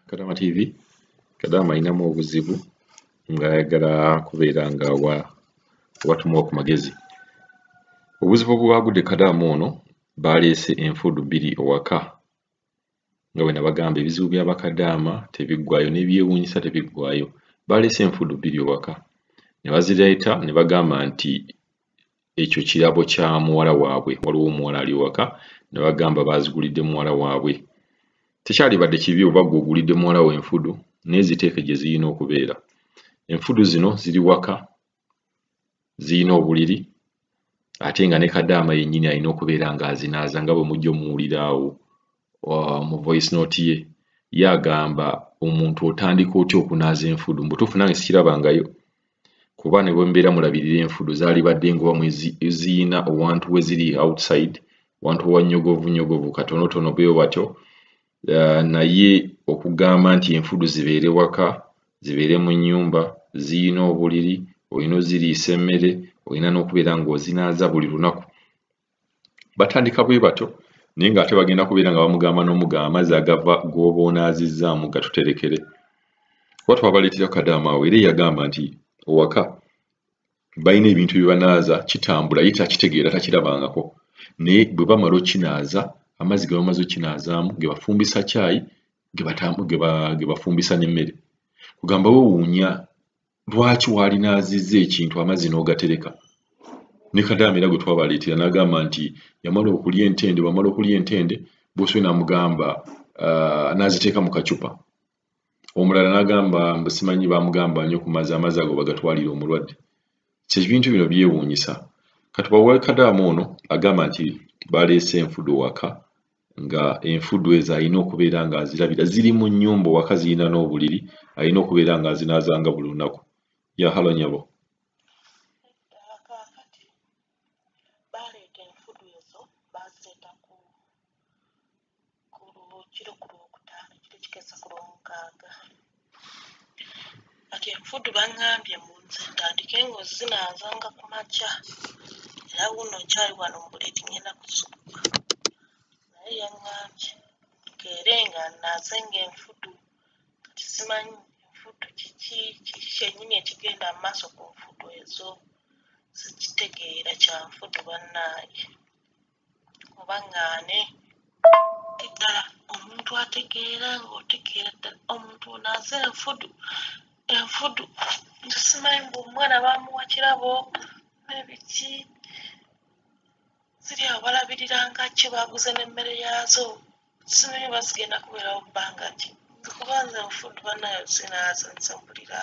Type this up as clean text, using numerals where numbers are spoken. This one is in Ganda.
Kadama TV. Kadama alinamu obuzibu ng'ayagala kubeera nga watumuwa ku magezi. Obuzibu obwagudde Kadama ono, baleese enfudu bbiri owaka, nga bwe nabagamba ebizibu bya bakadaama tebiggwaayo n'ebyewuunyisa tebiggwaayo. Baleese enfudu bbiri owaka ne bazireeta ne bagamba nti ekyo kirabo kya muwala waabwe. Waliwo omuwala ali ewaka ne bagamba baazigulidde muwala waabwe. Tekyalibadde kibi oba ggwe ogulidde muwala wo enfudu, naye ziteeke gye zirina okubeera. Enfudu zino ziri waka, zirina obuliri, ate nga ne kadaama yennyini alina okubeera ng'azinaaza, nga bwe mujja omuwulira awo mu voice note ye. Ye agamba omuntu otandika otya okunaaza enfudu? Mu butuufu nange sikirabangayo, kuba ne bwe mbeera mulabirira enfudu zaalibadde nga oba ziyina owantu we ziri outside, wantu wannyogovunyogovu katonotono bwe batyo. Naye okugamba nti enfudu zibeere waka, zibeere mu nnyumba, ziyina obuliri, olina oziriisa emmere, olina n'okubeera ng'ozinaaza buli lunaku. Batandika bwe batyo, naye ng'ate bagenda kubeera nga bamugamba n'omugamba amazzi agava g'oba onaazizzaamu gatuterekere. Kuba twabaleetera kadaama awo era yagamba nti owaka balina ebintu bye banaaza kitambula, ye takitegeera, takirabangako, naye bwe bamala okinaaza amazzi ge bamaze okinaazaamu ge bafumbisa caayi, ge bafumbisa n'emmere. Kugamba weewuunya lwaki waalinaazizza ekintu amazzi n'ogatereka. Ne kadaama era gwe twabaleetera n'agamba nti yamala okulya entende, bw'amala okulya entende bw'oswe n'amugamba n'aziteeka mu kacupa. Omulala n'agamba mbu simanyi baamugamba nnyo ku mazzi, amazzi ago bagatwalire omulwadde. So ebintu bino byewuunyisa. Kati bawa kadaama ono agamba nti baleese enfudu waka, nga enfudu ezo alina okubeera ng'azirabira, ziri mu nnyumba waka, zirina n'obuliri, alina okubeera ng'azinaazanga buli lunaku. Ya halo nnyabo. Kaakati baleeta enfudu ezo, baazireeta ku kiro ku Lwokutaano, ekiro ekikeesa ku Lwomukaaga. Kati enfudu baŋŋambye mbu nze ntandike ng'ozinaazanga ku makya, era wuuno nkyali wano mu buliri ngenda kuzuukuka. Naye yaŋŋambye nkeere nga nnaazenga enfudu. Kati simanyi enfudu kiki, kiki kyennyini ekigenda mu maaso ku nfudu ezo, sikitegeera kya nfudu bannange. Oba ŋŋaane? Ate ddala omuntu ategeera ng'otegeera ddala omuntu onaaze enfudu, enfudu nze simanyi mbu omwana baamuwa kirabo n'ebiki, ziri awo balabiriranga ki, baaguze n'emmere yaazo, simanyi oba zigenda kubeerawo bbanga ki. Nze kuba nze enfudu bannange zinaaza nze mpulira.